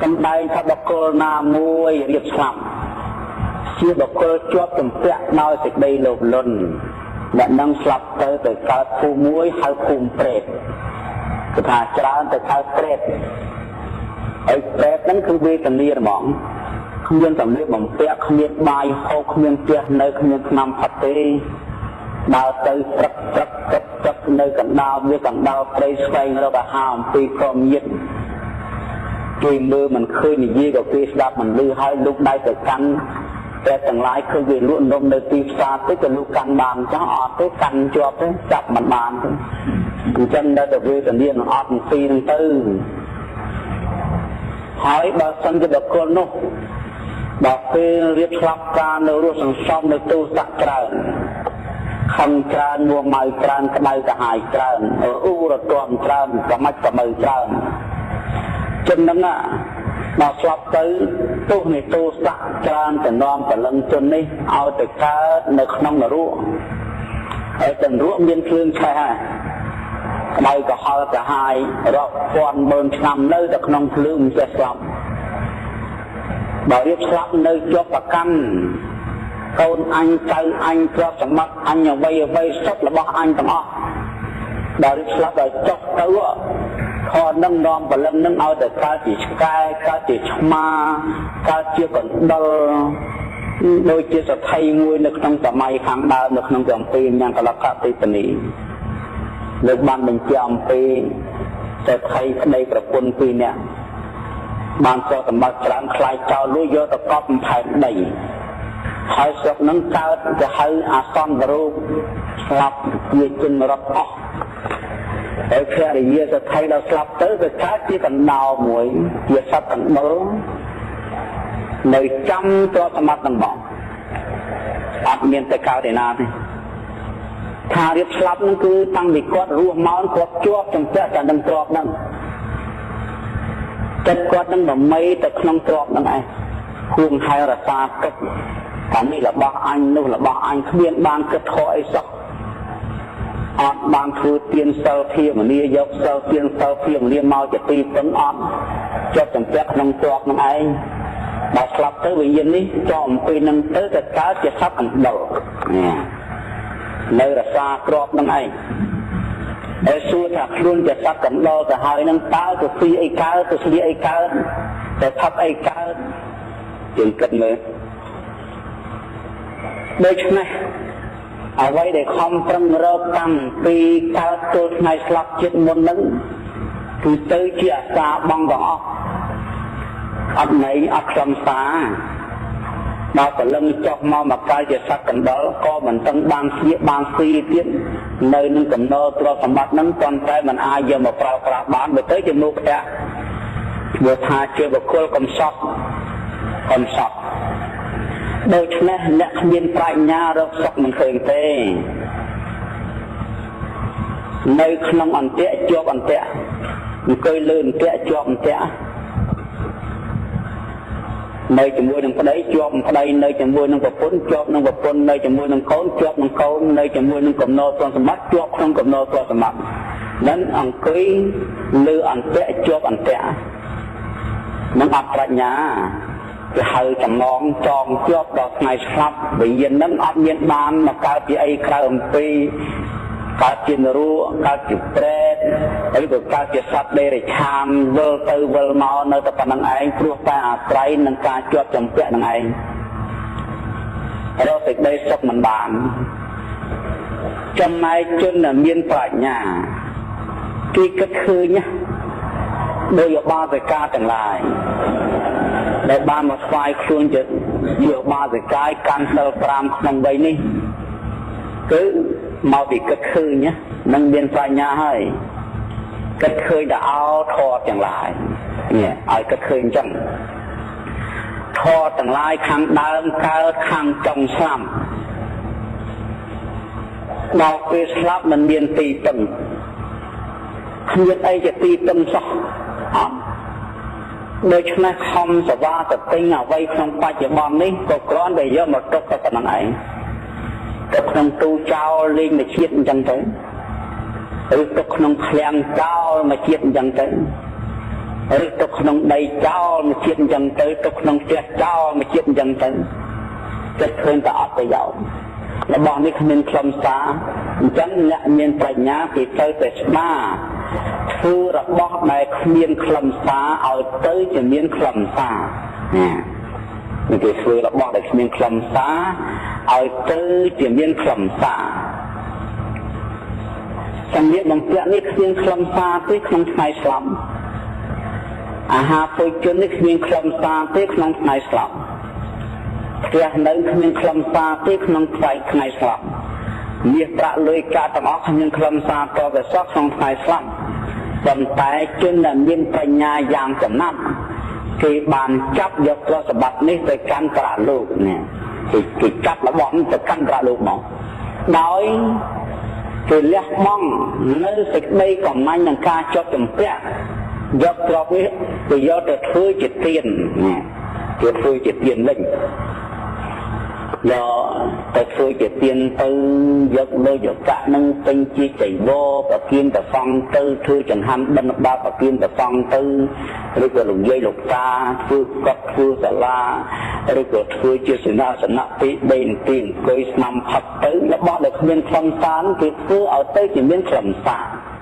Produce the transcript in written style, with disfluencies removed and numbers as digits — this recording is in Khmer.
សម្ដែងថាបុគ្គលណាមួយរៀបស្លាប់ជាបុគ្គលជាប់ជំពាក់ដោយសេចក្តីលោភលន់អ្នកនឹងស្លាប់ទៅទៅកើតភូមិមួយហៅភូមិប្រេតគឺថាច្រើនទៅកើតប្រេតហើយប្រេតហ្នឹងគឺវេទនាហ្មងគ្មានសម្លៀកបំពាក់គ្មានបាយហូបគ្មានផ្ទះនៅគ្មានឆ្នាំផាត់ទេដើរទៅព្រឹកព្រឹកព្រឹកព្រឹកនៅកណ្ដាលវាកណ្ដាលព្រៃស្វែងរកអាហារអំពីក្រុមញាតិគេមើលមិនឃើញនិយាយក៏គេស្ដាប់មិនឮហើយលូកដៃទៅកាន់តែទាំងឡាយឃើញវាលក់នំនៅទីផ្សារតិចក៏លូកកាន់បានចោះអត់ទេកាន់ជាប់ទេចាប់មិនបានទេអញ្ចឹងនៅតែវេទនានឹងអត់ពីនឹងទៅហើយបើសិនជាបុគ្គលនោះដល់ពេលរៀបស្លាប់ការនៅរស់សន្សំនៅទូស័កច្រើនខំច្រើនមួម៉ៅច្រើនក្តៅកាហាយច្រើនអ៊ូរទាំច្រើនប្រមាច់ប្រមើច្រើនជនហ្នឹងដល់ស្លាប់ទៅទោសនៃទោសៈច្រើនទៅនាំព្រលឹងជននេះឲ្យទៅកើតនៅក្នុងនរកហើយទៅនរកមានភ្លើងឆេះហើយក្តៅក្រហល់ក្រហាយរាប់ពាន់ម៉ឺនឆ្នាំនៅតែក្នុងភ្លើងមិនចេះស្លាប់បើរៀបស្លាប់នៅជាប់ប្រកាន់កូនអញចៅអញទ្រព្យសម្បត្តិអញអ្វីអ្វីសុទ្ធរបស់អញទាំងអស់ដល់រៀបស្លាប់ដល់ចុះទៅខនឹងនាំព្រលឹងនឹងឲ្យទៅកើតជាឆ្កែកើតជាឆ្មាកើតជាកណ្ដុរដូចជាសថីមួយនៅក្នុងសម័យខាងដើមនៅក្នុងកម្ពីញ៉ាំកលកតិបនីលើកបានបញ្ជាក់អំពីសថីប្តីប្រពន្ធពីរនាក់បានទ្រព្យសម្បត្តិច្រើនខ្លាយចោលលួចយកទៅកប់ផែនដីហើយស្រុកនឹងកើតទៅហៅអាសន្នរូបស្លាប់ជាជនរត់អស់ហើយភរិយាសថីដល់ស្លាប់ទៅវាកើតជាកណ្ដោមួយជាសត្វកណ្ដុរនៅចាំទ្រព្យសម្បត្តិទាំងបងអត់មានទៅកើតឯណាទេថារៀបស្លាប់នឹងគឺតាំងពីគាត់រស់មកគាត់ជាប់ជំពាក់តែនឹងទ្រព្យហ្នឹងចិត្តគាត់នឹងមមីទៅក្នុងទ្រព្យហ្នឹងឯងហួងហែរសាគិតតានេះរបស់អញនោះរបស់អញគ្មានបានគិតធေါ်អីសោះអត់បានធ្វើទានសិលភាវនាយកសិលទានសិលភាវនាមកជាទីពឹងអត់ជាប់ជំពាក់ក្នុងទ្រព្យហ្នឹងឯងដល់ស្លាប់ទៅវិញ្ញាណនេះចោលអំពីនឹងទៅទៅកើតជាសត្វកណ្ដុរនេះនៅរសាទ្រព្យហ្នឹងឯងហើយសួរថាខ្លួនជាសត្វកណ្ដុរទៅហើយនឹងតើទៅស៊ីអីកើតទៅស្លៀកអីកើតទៅផឹកអីកើតយើងគិតមើលដូច្នេះអ្វីដែលខំប្រឹងរកតាំងពីកើតទល់ថ្ងៃស្លាប់ជាតិមុនហ្នឹងគឺទៅជាអាសាបងទាំងអស់អត់ន័យអត់ខ្លឹមសារដល់ព្រលឹងចុះមកមកកើតជាសត្វកណ្ដុរក៏មិនតឹងបានស្លៀកបានស៊ីទៀតនៅនឹងកំណត់ទ្រព្យសម្បត្តិហ្នឹងប៉ុន្តែมันអាចយកមកប្រើប្រាស់បានបើទៅជាមុខៈព្រោះថាជាបុគ្គលកំសត់កំសត់ដូច្នេះអ្នកគ្មានប្រាជ្ញារកសុខមិនឃើញទេនៅក្នុងអន្ទាក់ជាប់អន្ទាក់អង្គុយលើអន្ទាក់ជាប់អន្ទាក់នៅជាមួយនឹងប្តីជាប់ប្តីនៅជាមួយនឹងប្រពន្ធជាប់នឹងប្រពន្ធនៅជាមួយនឹងកូនជាប់នឹងកូននៅជាមួយនឹងកំណត់ទ្រព្យសម្បត្តិជាប់ក្នុងកំណត់ទ្រព្យសម្បត្តិនឹងអង្គុយលើអន្ទាក់ជាប់អន្ទាក់នឹងអត់ប្រាជ្ញាគេហៅចំណងចងជាប់ដល់ថ្ងៃស្លាប់វិញ្ញាណនឹងអត់មានបានមកកើតជាអីក្រៅអំពីកើតជានរកកើតជាប្រេតឬក៏កើតជាសត្វដេរិឆានវិលទៅវិលមកនៅតែប៉ុណ្្នឹងឯងព្រោះតែអាស្រ័យនឹងការជាប់ចម្ពាក់នឹងឯងរកសេចក្តីសុខមិនបានចំណែកជនដែលមានប្រាជ្ញាគេគិតឃើញណាដោយឧបាសិកាទាំងឡាយដែលបានមកស្វែងខ្លួនជាជាឧបាសិកាកាន់សិល5ក្នុងវ័យនេះគឺមកពីគិតឃើញណានឹងមានប្រាជ្ញាហើយគិតឃើញដល់អោធរទាំងឡាយនេះឲ្យគិតឃើញអញ្ចឹងធរទាំងឡាយខាងដើមកើតខាងចុងស្លាប់ដល់ពេលស្លាប់មិនមានទីពឹងគ្មានអីជាទីពឹងសោះអត់ដូច្នេះខំសវ៉ាទៅទិញអ្វីក្នុងបច្ចុប្បន្ននេះក៏គ្រាន់តែយកមកទុកតែប៉ុណ្្នឹងឯងទៅក្នុងទូចោលលេងមួយជាតិអញ្ចឹងទៅឬទុកក្នុងឃ្លាំងចោលមួយជាតិអញ្ចឹងទៅ ឬទុកក្នុងដីចោលមួយជាតិអញ្ចឹងទៅទុកក្នុងផ្ទះចោលមួយជាតិអញ្ចឹងទៅគិតឃើញតែអត់ប្រយោជន៍របស់នេះគ្មានខ្លឹមសារអញ្ចឹងអ្នកមានប្រាជ្ញាគេត្រូវតែស្ដារធ្វើរបស់ដែលគ្មានខ្លឹមសារឲ្យទៅជាមានខ្លឹមសារណានេះគេធ្វើរបស់ដែលគ្មានខ្លឹមសារឲ្យទៅជាមានខ្លឹមសារសម្លៀកបំពាក់នេះគ្មានខ្លឹមសារទេក្នុងថ្ងៃស្លាប់អាហារពុជជននេះគ្មានខ្លឹមសារទេក្នុងថ្ងៃស្លាប់ផ្ទះនៅគ្មានខ្លឹមសារទេក្នុងថ្ងៃថ្ងៃស្លាប់មាសប្រាក់លុយកាក់ទាំងអស់គ្មានខ្លឹមសារតទៅសោះក្នុងថ្ងៃស្លាប់ប៉ុន្តែជនដែលមានបញ្ញាយ៉ាងចំណាប់គេបានចាប់យកទ្រព្យសម្បត្តិនេះទៅកាន់ប្រាក់លោកនេះគេគេចាប់របស់នេះទៅកាន់ប្រាក់លោកមកដោយគេលះបង់នៅសេចក្តីកំណាញ់នឹងការជាប់ចម្ពាក់យកទ្រព្យនេះទៅយកទៅធ្វើជាទាននេះគេធ្វើជាទានវិញយកទៅធ្វើជាទានទៅយកលុយយកកាក់នឹងពេញជាចីវរប្រគៀនប្រសង់ទៅធ្វើចង្ហាន់បិណ្ឌបាតប្រគៀនប្រសង់ទៅឬក៏លោកយាយលោកតាធ្វើកត់ធ្វើសាលាឬក៏ធ្វើជាសេនាសនៈទី3ទីអង្គុយស្នាមផឹកទៅរបស់ដែលគ្មានខ្លឹមសារគេធ្វើឲ្យទៅជាមានខ្លឹមសារ។